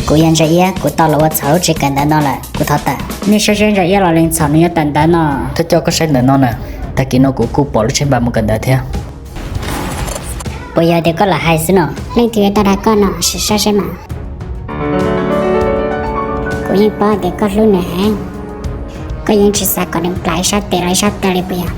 Kuv yog Ntsa Iab, kuv tau los ua txhaum lub tsev kawm ntawv no lawm, kuv thov tawm. Nej saib seb Ntsa Iab los lees txhaum nws yuav tawm ntawv no. Thawj coj, koj saib ntawm no na, tag kis no kuv kuj pom lub tsheb npas mus kawm ntawv thiab. Puas yog tias koj lam hais xwb no? Leej twg yuav tau dag koj no, sim saib seb mas. Kuv yeej paub tias koj hlub nws heev, koj yeej tsis xav kom nws plam ib sab tes los ib sab taw li puas yog?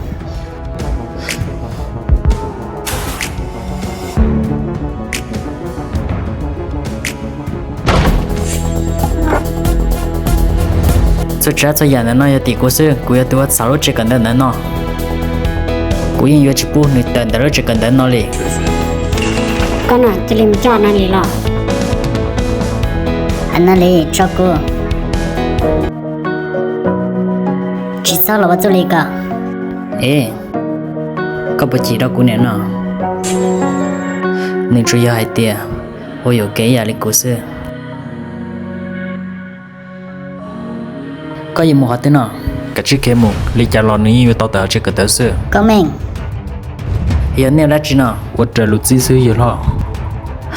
Txhua tsav txhua yam ntawm no yog tim kuv xwb, kuv yog tus ua txhaum lub tsev kawm ntawv ntawm no. Kuv yeej yuav tsis pub nws tawm ntawm lub tsev kawm ntawv no li. Koj no cia li mus coj Anali los. Anali, tso kuv. Tsis txhob los ua txuj li ko. Ev, koj puas chim rau kuv niam no? Nws tsuas yog hais tias ua yuam kev ib yam li kuv xwb. Koj yuav mus qhov twg no? Kav tsij khiav mus, li cas los nws yeej yuav tau tawm hauv tsev kawm ntawv xwb. Koj meej. Yog nej ua dab tsi no? Ua raws lus txib xwb yawg hlob.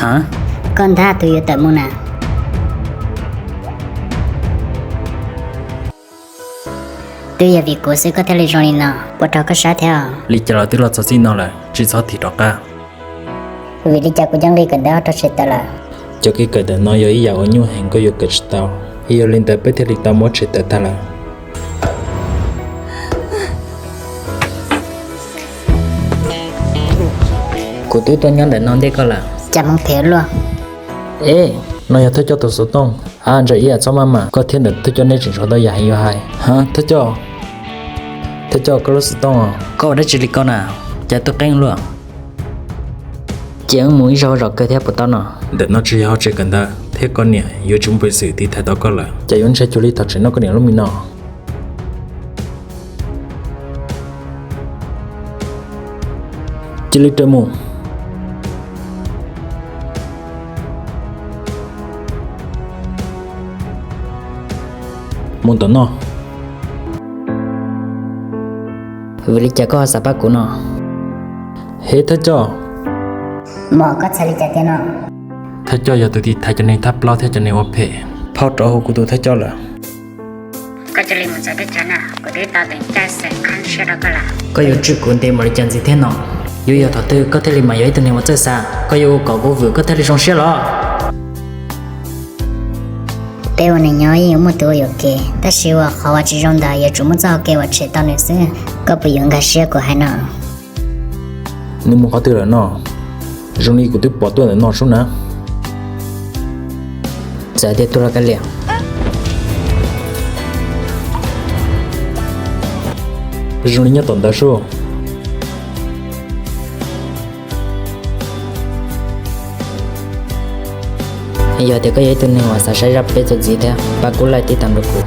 Ha? Koj ntag tus yuav tawm mus na. Twb yog vim kuv xwb koj thiaj li zoo li no, puas raug koj sab thiab? Li cas los twb los txog txij no lawm, tsis txhob thim rov qab. Vim li cas kuv cov nqi kawm ntawv ho raug tshem tawm lawm? Cov nqi kawm ntawv no yog ib yam uas nyuaj heev, koj yuav kawm tsis tau, yog li ntawd peb thiaj li tau muab tshem tawm tag lawm. Kuv twb tuaj nyob ntawm no ntej koj lawm. Cas hmoov phem luaj. Ev, no yog thawj coj tus xov tooj. Ha, Ntsa Iab, txhob maj mam, koj thiab ntawm thawj coj nej tseem tshuav ntau yam heev yuav hais. Ha, thawj coj, thawj coj, koj lub xov tooj. Koj ua dab tsi li ko na? Cas twb qeeb luaj. Ces wb mus ib zaug zom kawg thiab puas tau no? Ntawm no tsis yog hauv tsev kawm ntawv thiab, koj niam yuav tsis muaj peev xwm tiv thaiv tau koj lawm. Cas yuav ntshai cuag li thaum tseem noj koj niam lub me no. Cia li raws mus. Mus tom no. Vim li cas koj ho xav pab kuv no? Hev, thawj coj. Mom, koj txhais li cas tiag no? Thawj coj yog tus tiv thaiv cov neeg thab plaub thiab cov neeg ua phem. Phauj rov hu kuv tus thawj coj lawm. Koj cia li mus txawm teb chaws na, kuv twb tau teem caij xeem qhab siab rau koj lawm. Koj yuav tswj kuv ntev npaum li cas ntxiv thiab no? Yuav yog thaum twg koj thiaj li mam yog ib tug neeg uas txawj xav? Koj yuav ua kom kuv vwm koj thiaj li zoo siab los? Peb ua neeg nyob yeej yuav muaj tus ua yuam kev, tab sis ua qhov uas tsis zoo ntawd yuav tsum muaj txoj hau kev uas tshem tau nws xwb. Koj puas yuav nkag siab kuv hais no? Nws mus qhov twg lawm no? Zoo li kuv twb pom tuaj ntawm no sub na. Txawm tias tuag los kav liam. Zoo li nyob tom ntawd sub. Yog tias koj yog ib tug neeg uas xav saib zaj peb txuas ntxiv thiab, pab kuv like thiab tib tam rau kuv.